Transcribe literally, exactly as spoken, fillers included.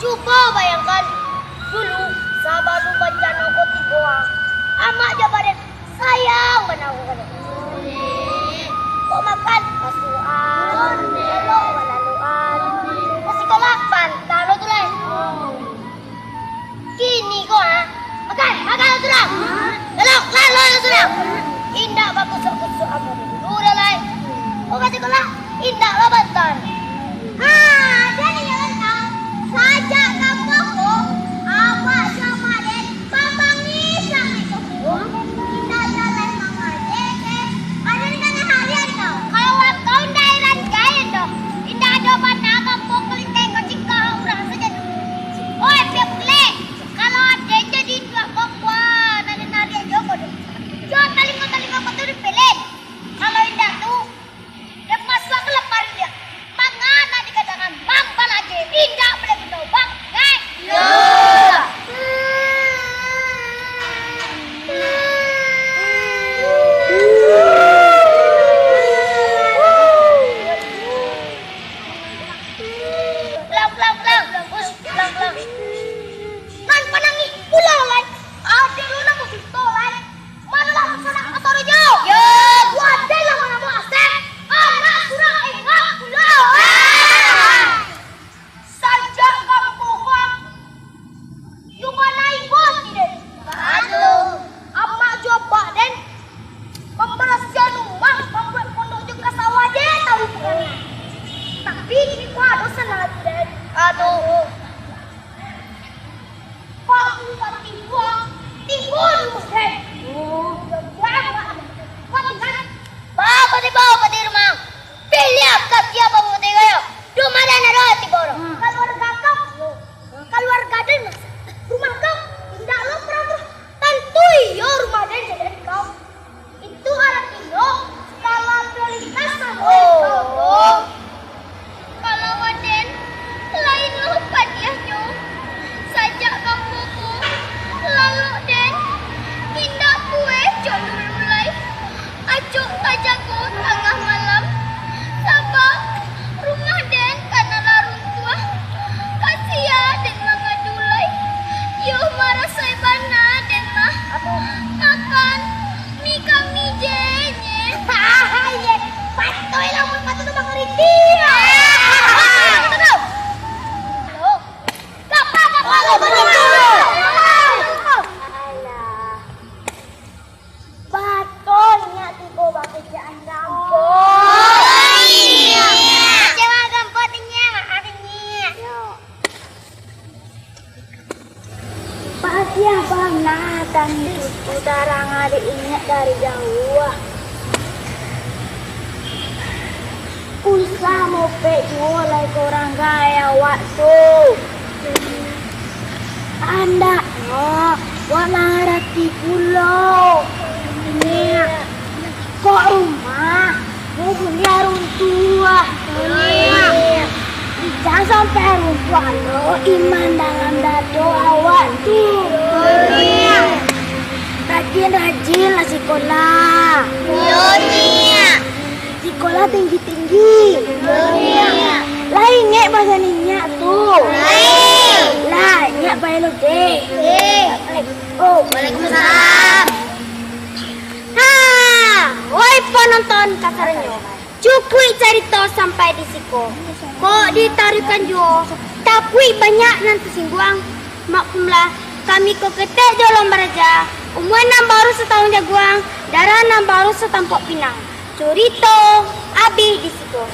Cubo bayangkan, dulu sabalun bancano ko tibo, ah, amak jo apak den sayang bana ko ka den. Kok makan, masuak-an, elok balaluan. Ka sikolah, pantang lo tu lai. Kini ko, ah, makan, makan lo tu lah. Elok, lalok lo tu lah. Indak bakusok-kusok amak dulu dah lai. Kok ka sikolah, indak lo pantang. Ha, jadi jangan tahu. Sajak kapan ko, apak jo amak den bamangisang di kampung? Indak jaleh mangajek, eh. Aden kana harian kau. Kalau wakau ndak heran gai doh. Indak ado bana kampung Kelinteng ko jikok urang sajo tu. Oi, Piak Pulek, kalau aden jadi induak ko, wah, nari-nari ajo ko doh. Jo talingo-talingo ko tu dipelek. Kalau indak tu, den masuak ka lapari dia. Mangana dikatakan Bang Balaje, indak buliah baguno, Bang. Ngai. Yo. Pulang, pulang, pulang. Us, pulang, pulang. Nan panangih pulang, lai. Ade lu nang musito, lai. Manolah sanak ka sorojo? Yo. Waden lah manamo Asep. Anak surang engak pulo. Sajak kampuang, yo bana ibo ti den. Aduh. Amak jo apak den, pambarasiahan rumah, pambuek pondok jo ka sawah je tahu bukan. Tapi kini ko ado salah tu den. Aduh. Kok tibo, tibo dulu, hei. Oh. Kuat, kuat, kuat, kuat. Bapak tibo, bapak di rumah. Pilih ka sia bapak tibo yo. Rumah den ado tibo doh. Hmm. Kaluarga kau, kaluarga den masa. Rumah kau, indak lo pernah, tantu iyo rumah den jadi kau. Itu aratinyo, skala prioritas samo jo kau. Kalau waden, lain lo padiahnyo. Sajak kampuang ko, lalok den, indak buliah jo dulu lai. Acok tajago tangah malam, sabab rumah den kana lah runtuah. Kasian den mangadu lai. Yo marasai bana den mah. Aduh. Makan mi kami je, nye. Hahaha, ye. Patoi lah mun patut tu mangaritik. Alah. Patoi nyak tibo bakecek an gampok. Oh, iyo. Kecek an gampok tu nyak, maaf nyak. Yo. Pasiah bana kami tu, tarang adik inyak dari jauah. Usah mopek juo lai korang gaya awak tu. Andaknyo wak mangarati pulo. Kok rumah, bubunia runtuah. Jan sampai runtuah lo iman dalam dado awak tu. Rajin-rajinlah sikolah. Sikolah tinggi-tinggi. Lai ingek bahaso ninyak tu. Lai. Lah, nyak pai lo deh. Oh. Waalaikumsalam. Ha, oi panonton kasaranyo, cukuik carito sampai di siko. Kok ditaruihkan juo, takuik banyak nan tasingguang. Maklumlah, kami ko ketek jo lomba raja, umua nan baru satahun jaguang, darah nan baru satampok pinang. Curito abih di siko.